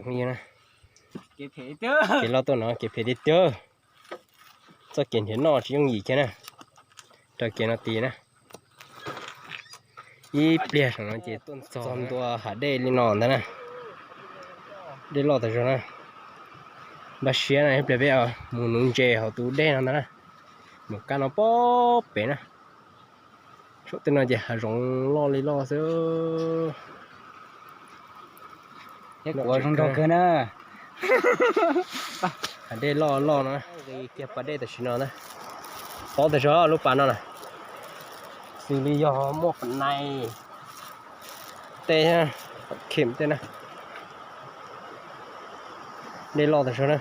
Kev loj tuaj no kev phem tiag tiag. Txoj kev nrhiav noj tsis yooj yim kiag na. Raws kev no tis na. Ib pliag saum no ces tuaj txog ntua hav dej li no ntag na. Dej loj tas zog na. Npaj siab na, ib pliag peb mus nuv ntses hauv tus dej no ntag na. Mus kab no pob pem na. Saum tej no ces hav zoov loj li loj xwb. Thiab kuv zoo nraug kawg na. Hav dej loj loj no, nqis kiag pas dej tam sim no na. Tob tas zog lub pas no na. Xws li yog muaj pas nai tej, khem tej na. Dej loj tas zog na.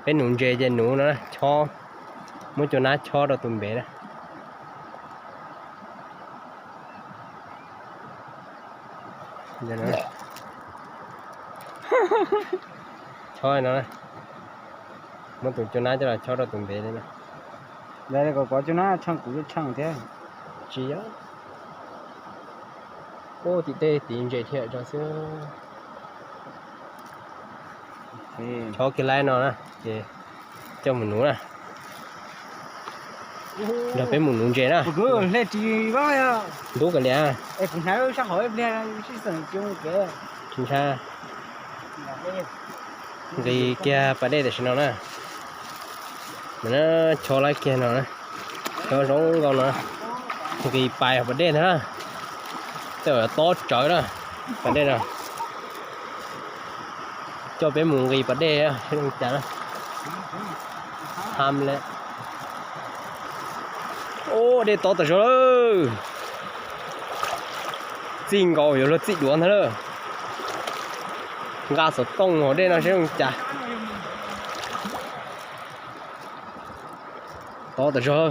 Peb nuv ntses ces nuv no chob, muab cua nab chob rau tus npev na. Chob no, muab tus cua nab coj los chob rau tus npev li na. Kom kov cua nab tsheej kuv tsheej thiab. Tsis yog. Ub, tim tej tiv ntses thiab tso xwb. Chob kiag laib no na, ces coj mus nuv na. Nrog peb mus nuv ntses na. Ntub kav liam. Tsis ntshai. Nqis kiag pas dej tam sim no na. Chob laib kiag no na. Chob zoo nkauj no. Nqis pais pas dej ntag na. Tej zaum tob tsawv na. Pas dej no. Coj peb mus nqis pas dej seb zoo cas na. Ham le. Ub, dej tob tas zog lawm. Txij nkaus yuav luag txij duav ntag lawm. Nqa xov tooj hauv dej no seb zoo cas. Tob tas zog.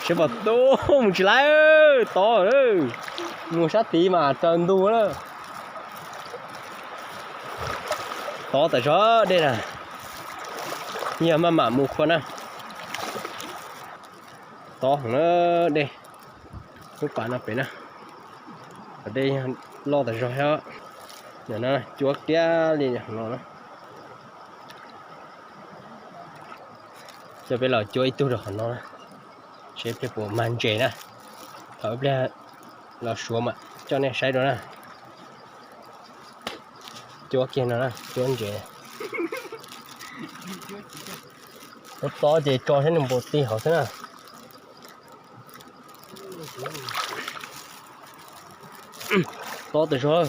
Seb puas tub mus tsis laib, tob lawm. Mus sab tid mas raws ntug lawm. Tob tas zog dej na. Yog maj mam mus khua na. Tob heev na dej. Lub pas no pem na. Pas dej loj tas zog thiab. Nim no cuab kiag li no na. Coj peb los cuab ib tug rau qhov no na, seb pliag puas mag ntses na. Thaum ib pliag los suav mam coj nej saib dua na. Cuab kiag no na, cuab ntses. Tob tob ces tso saib nws puas tig hauv xwb na. Tob tas zog.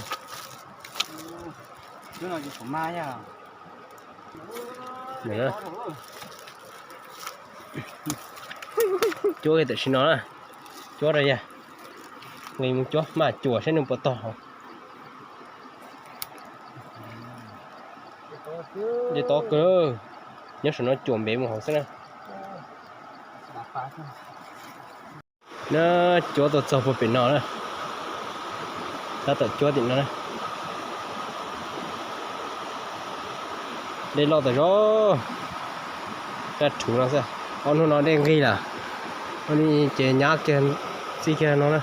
Cuab tam sim no na, cuab rau yag, nqis mus cuab maj cuam saib nws puas tog hauv. Dej tob kawg, nyob saum no cuam npev mus hauv xwb na. Na, cuab tuaj txog puag pem no na, tab tom cuab tim no na. Dej loj tas zog, daj rhuv no xwb. Ob hnub no dej nqig lawm, ces nyab kiag txij kiag no na.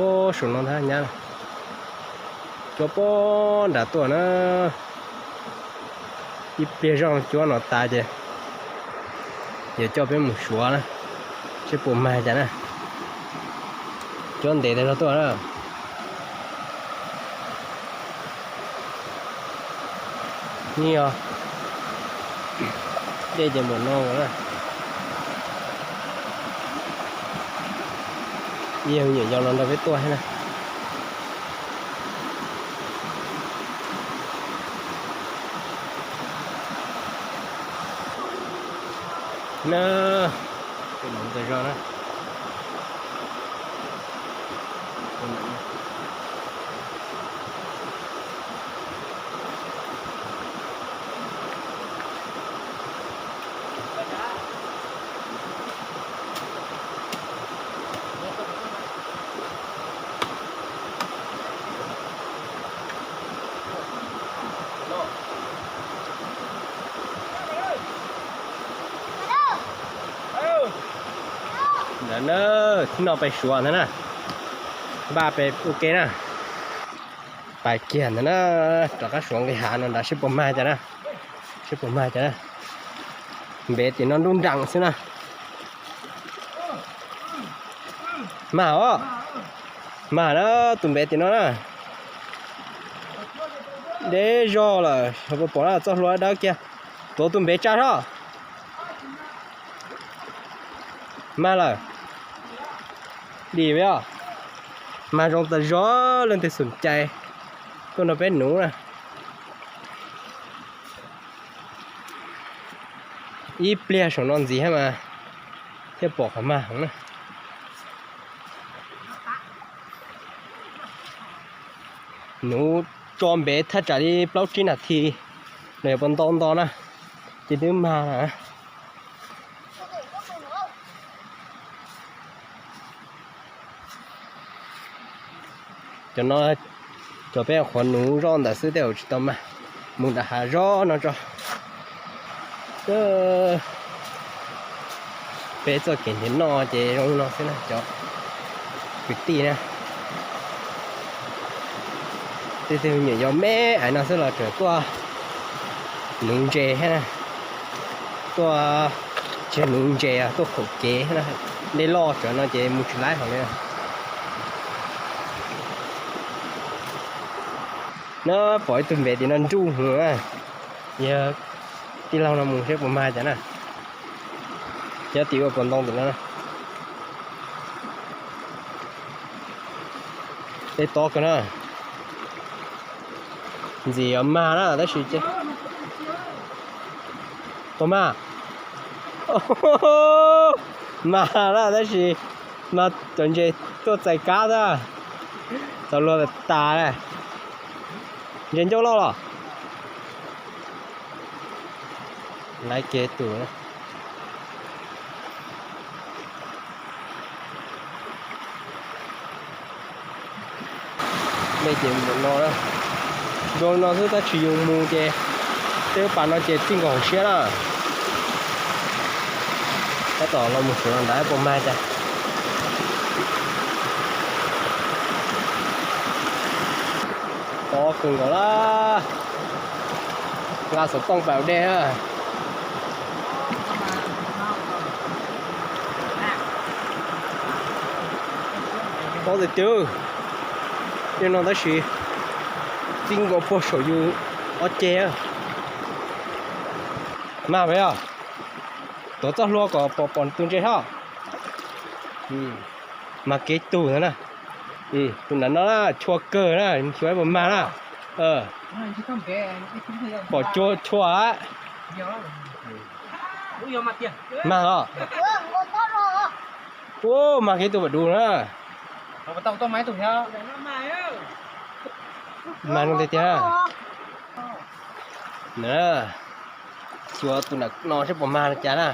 Ub, saum no ntag nyab. Cuab puag nram tuaj na. Ib pliag zoj cuab no tas ces yuav coj peb mus suav na, seb puas mag cas na. Cuab ntev tas zog tuaj na. Nyob dej ces npaum no na. Yog nyuam yaus los nrog peb tuaj thiab na. Na, tus no tas zog na. Ntawd na, thib no pem Suav ntag na, npaj pem ua ke na. Pais kiag ntawd na, rov qab Suav nqis hav no nrad seb puas mag cas na, seb puas mag cas na. Npev tim no nruj nreem xwb na. Mag os, mag na, tus npev tim no na. Deb zog lawm, puas pom na, txoj hlua dawb kiag. Tuav tus npev tsa hlo. Mag lawm. Dim os. Mag zoo tas zog, leej twg xum cai tuaj nrog peb nuv na. Ib pliag saum no ntxiv mas thiaj pom qhov mag heev na. Nuv tso npev thaj tsam li plaub tsib nas this los yog puas ntau nto na, ces twb mag na. Cov no, cov peb qhuav nuv zoj ntawd xwb, tej zaum tsis tau mag. Mus nram hav zog no tso. Peb txoj kev nrhiav noj ces zoo li no xwb na cov kwv tij na. Tej tug nyuam yaus me aiv no xwb los tseem tuaj nuv ntses thiab na. Tuaj, tsis yog nuv ntses, tuaj khaum kev thiab na. Dej loj tsawv no ces mus tsis laib hauv li. No pom ib tug npev tim no nruj heev na, yog tij laug no mus seb puas mag cas na. Nyob tim ua pos ntoo tim no. Dej tob kawg na. Ntxim yuav mag na tab sis, puas mag? Mag na tab sis mas cov ntses tuaj txais kab xwb, txaus luag tas tas na. Ntses ncauj loj los? Laiv kiag tus. Dej ces mus no, zoo no xwb tab sis yus mus ces tej lub pas no ces txij nkaus hauv siab na. Tab tom los mus saum no ntawd puas mag cas. Tob kawg nkaus lawm. Nqa xov tooj pam dej na. Tob tiag tiag. Tej no tab sis txij nkaus puag saum yus ob ceg. Mag peb os. Tuav txoj hlua kom pom pom tus ntses hlob. Mag kev tug ntawd na. Tus nram no na, chua kawg na, xyuas puas mag na. Pom chua chua. Mag os. Ua, mag kev tug pam dub na. Mag zoo tiag tiag. Xyuas tus nram no seb puas mag li cas na.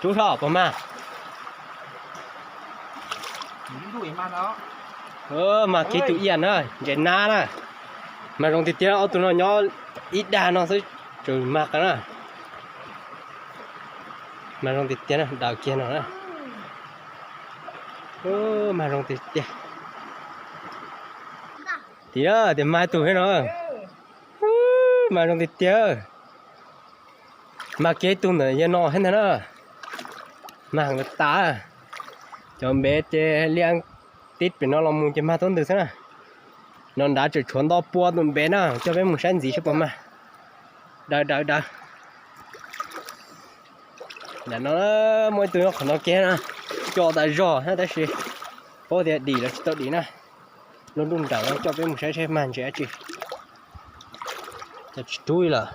Rub hlo puas mag. Mag kev tug iab na, ntses nab na. Mag zoo tiag tiag, ob tug no nyob ib dag no xwb tseem mag qab na. Mag zoo tiag tiag na, daws kiag no na. Mag zoo tiag tiag. Tim tias mag ib tug thiab no. Mag zoo tiag tiag. Mag kiag ib tug ntawm yawg no thiab ntag na. Mag heev tas. Cov npev ces liaj tib pem no los mus ces mag tuab ntws xwb na. No nrad tseem tshuav nto pua tus npev na, coj peb mus saib ntxiv seb puas mag. Daws daws daws. Nram no muaj ib tug nyob qhov no kiag na, co tas zog na tab sis paub tias dim los tsis tau dim na. Luaj nruj nrawm no coj peb mus saib seb mag ntses dab tsi. Cov tsis rub lawm.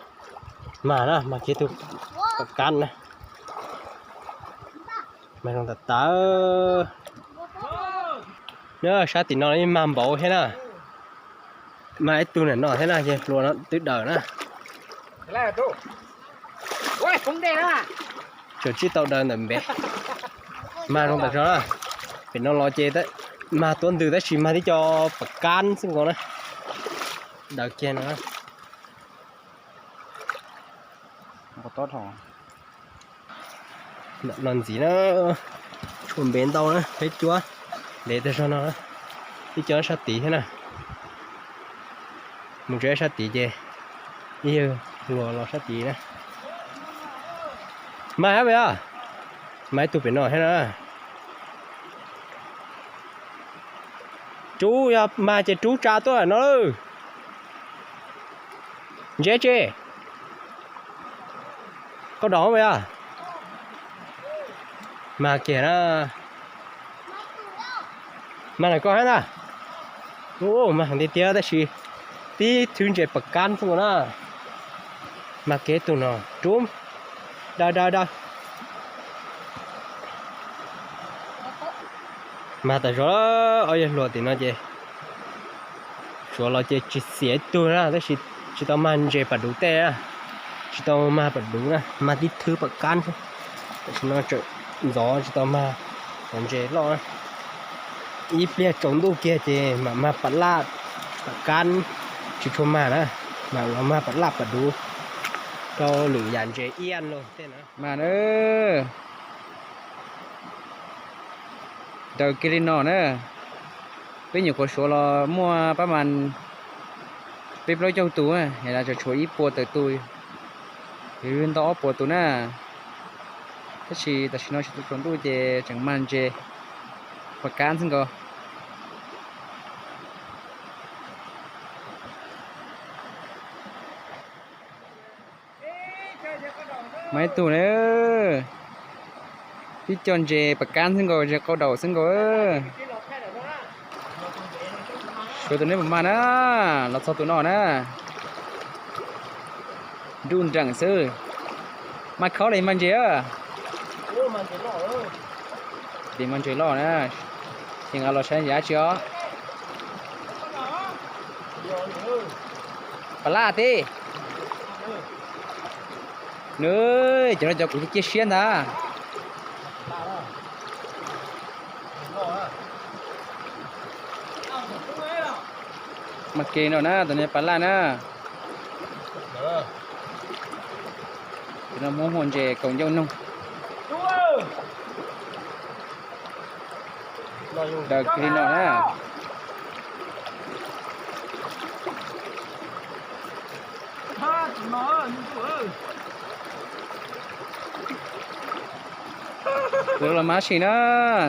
Mag na, mag kiag tug pam kab na. Mag zoo tas tas. Nyob sab tim no mag npaum thiab na. Mag ib tug nram no thiab na, yawg hluas no twb daws na. Tseem tsib tau daws ntawm npev. Mag zoo tas zog na. Pem no los ces mag tuab ntws tab sis mag tib co pam kab xwb nkaus na. Daws kiag no. No ntxiv na. Mus npev ntau na, peb cuab ntev tag zog no, ib co sab tid thiab na. Mus tsev sab tid ces ib yawg luag los sab tid na. Mag hab yog, mag ib tug pem no thiab na. Rub, yog mag ces rub tsa tuaj no lawm. Ntse tsi, koj daus yog? Mag kiag na. Mag na koj hab na. Mag tiag tiag tab sis tib thwb ntses pas kab xwb nkaus na. Mag kiag tug no rub, daws daws daws. Mag tas zog, ob yawg hluas tim no ces suav los ces tsis xiam ib tug na, tab sis tsis tau mag ntses pas duv tej na, tsis tau mag pas duv na, mag tib thwb pas kab xwb. Tam sim no tseem ntxov tsis tau mag cov ntses loj na. Ib pliag tsaus ntuj kiag ces mam mag pas laj pas kab, tsis tshua mag na, mam los mag pas laj pas duv rau lwm yam ntses iab lauj tej na. Mag na, daws kiag li no na. Peb nyuam qhuav suav los muaj pab mas peb plaub caug tus, es tshuav ib puas tawm tus, yog ntau ob puas tus na. Tab sis tam sim no tsis tau tsaus ntuj ces tseem mag ntses pas kab xwb nkaus. Mag ib tug na, tib co ntses pas kab xwb nkaus, ntses qau daum xwb nkaus. Suav tus neb puas mag na, los txog tus no na. Nruj nreem xwb. Mag khaub li mag ntses? Li mag ntses loj na. Ces nqa los saib ntses dab tsi os. Pas laj tib. Nws cov no cov kuv cia siab ntag. Mas ke no na, tus no pas laj na. Tus no muab hua ntses kaus ncauj noog. Daws kiag li no na. Lawv los mag tab sis na,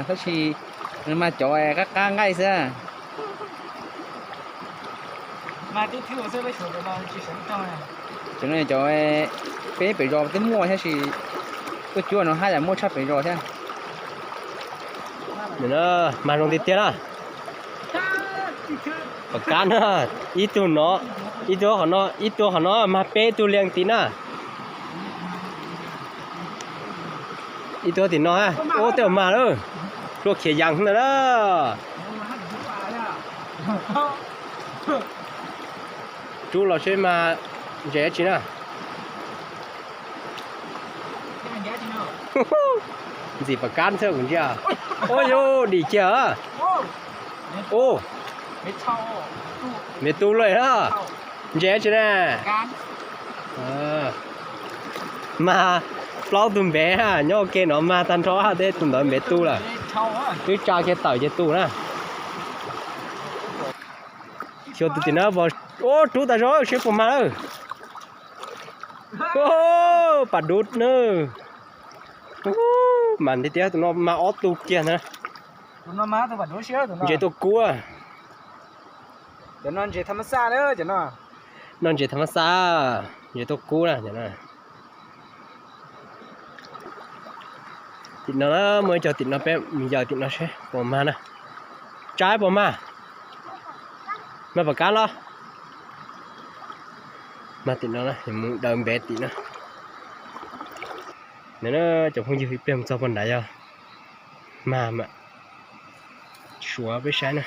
tab sis mas cov qab qab nqaij xwb. Cov no cov peb pem zos twb muaj thiab sis tuaj cuab no haj yam muaj tshaj pem zos thiab. Mag zoo tiag tiag na. Pas kab na, ib tug no, ib tug qhov no, ib tug qhov no, mag peb tug liag tim na. Ib tug tim no, ub tej mag lawm, hlua khiav yees ntawd na. Rub los seb mag ntses dab tsi na. Ntxim pas kab xwb kuv ntsia. Ub yuv, dim kiag. Ub, npe tu lawm na. Ntses dab tsi na. Mag plaub tug npe, nyob ua ke no mag tag nrho, tej tus ntawd npe tu lawm. Twb tsa kiag tawm ces tu na. Xyov tus tim no, ub, rub tas zog seb puas mag lawm. Pas dub na. Mag tiag tiag, tus no mag ob tug kiag na. Ntses tuaj kub. No ntses tham mas xaj, ntses tham mas xaj, ntses tuaj kub na. Tim no muaj ib co tim no, peb mus yaws tim no seb puas mag na. Tsa puas mag? Mag pas kab los? Mag tim no, mus daws npe tim no. Cov phooj ywg, ib pliag mus txog puag nrad yog mag mam suav peb saib na.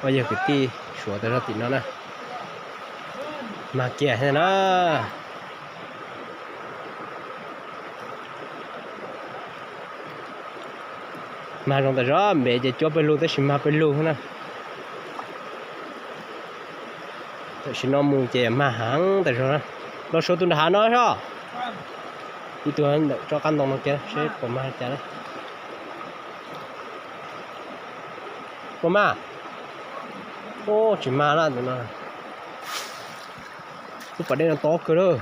Ob yawg kwv tij suav tas zog tim no na. Mag kiag thiab na. Mag zoo tas zog, npe ces cuab pawg lug tab sis mag pawg lug na. Tam sim no mus ces mag heev tas zog na. Los suav tus nram hav no soj. Ib tug ntawm tsob qab ntoo no kiag seb puas mag li cas na. Puas mag? Ub, tsis mag na tus no. Lub pas dej no tob kawg lawm.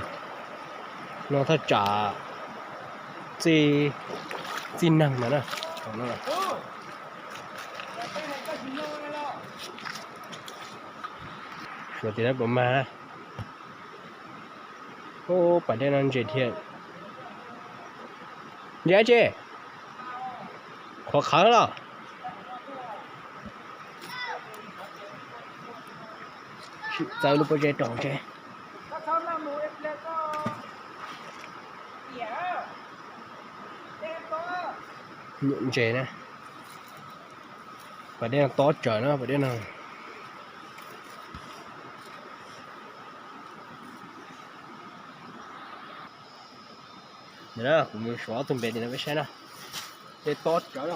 No thaj tsam txij, txij neeg ntawd na. Xyuas tias puas mag. Ub, pas dej no ntses thiab. Ntses dab tsi? Qhuav qhawv los? Txawb lub pob zeb rau ntses. Nyuam ntses na. Pas dej no tob tsawv na, pas dej no. Kuv mus suav ob tug npe tim no peb saib na. Dej tob tsawv na.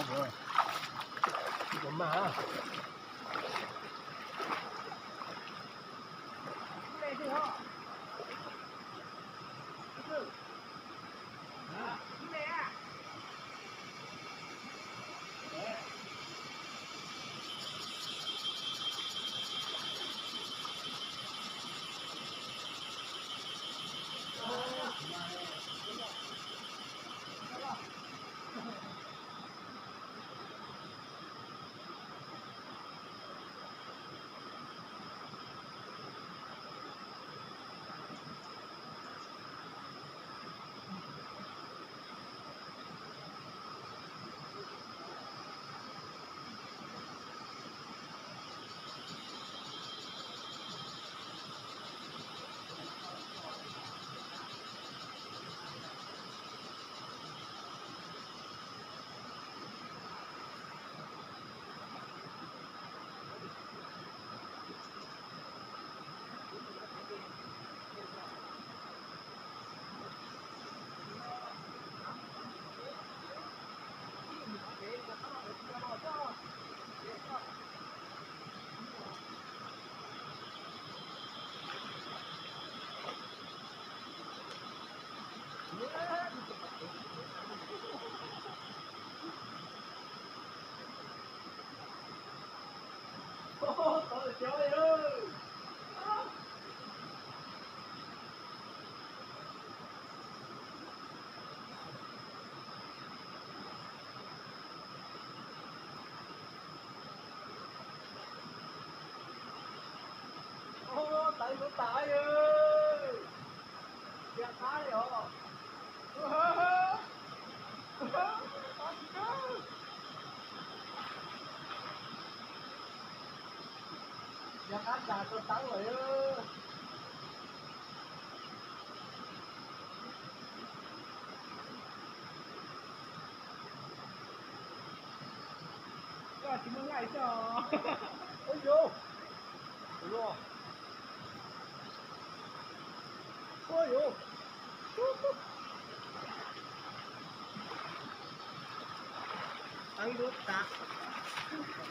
Teeb dub tas,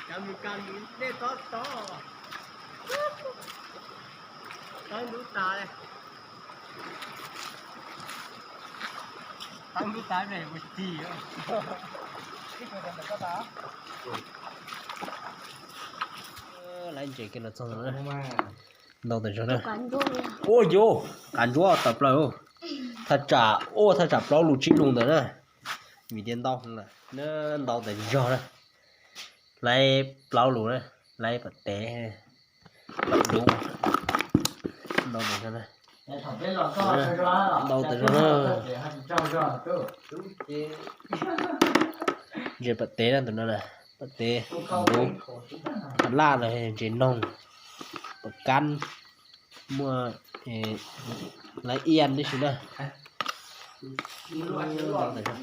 cov mus kag mus dej tob tob, teeb dub tas li. Teeb dub tas me ua tig. Laiv ntses kiag los txog ntau tas zog na. Ua yus, qav ntsuab tawm plaws. Thaj tsam, ua thaj tsam plaub lus tsib lus ntawd na. Vim tias ntau heev lawm, ntau tas zog na. Laiv plaub lus na, laiv pam tev, pam dub, ntau tas zog na. Ntau tas zog na. Ntses pam tev na, tus no na, pam tev, pam dub, pam laj los ntses noog, pam kab, muaj laiv iab tib si na. Ntau tas zog.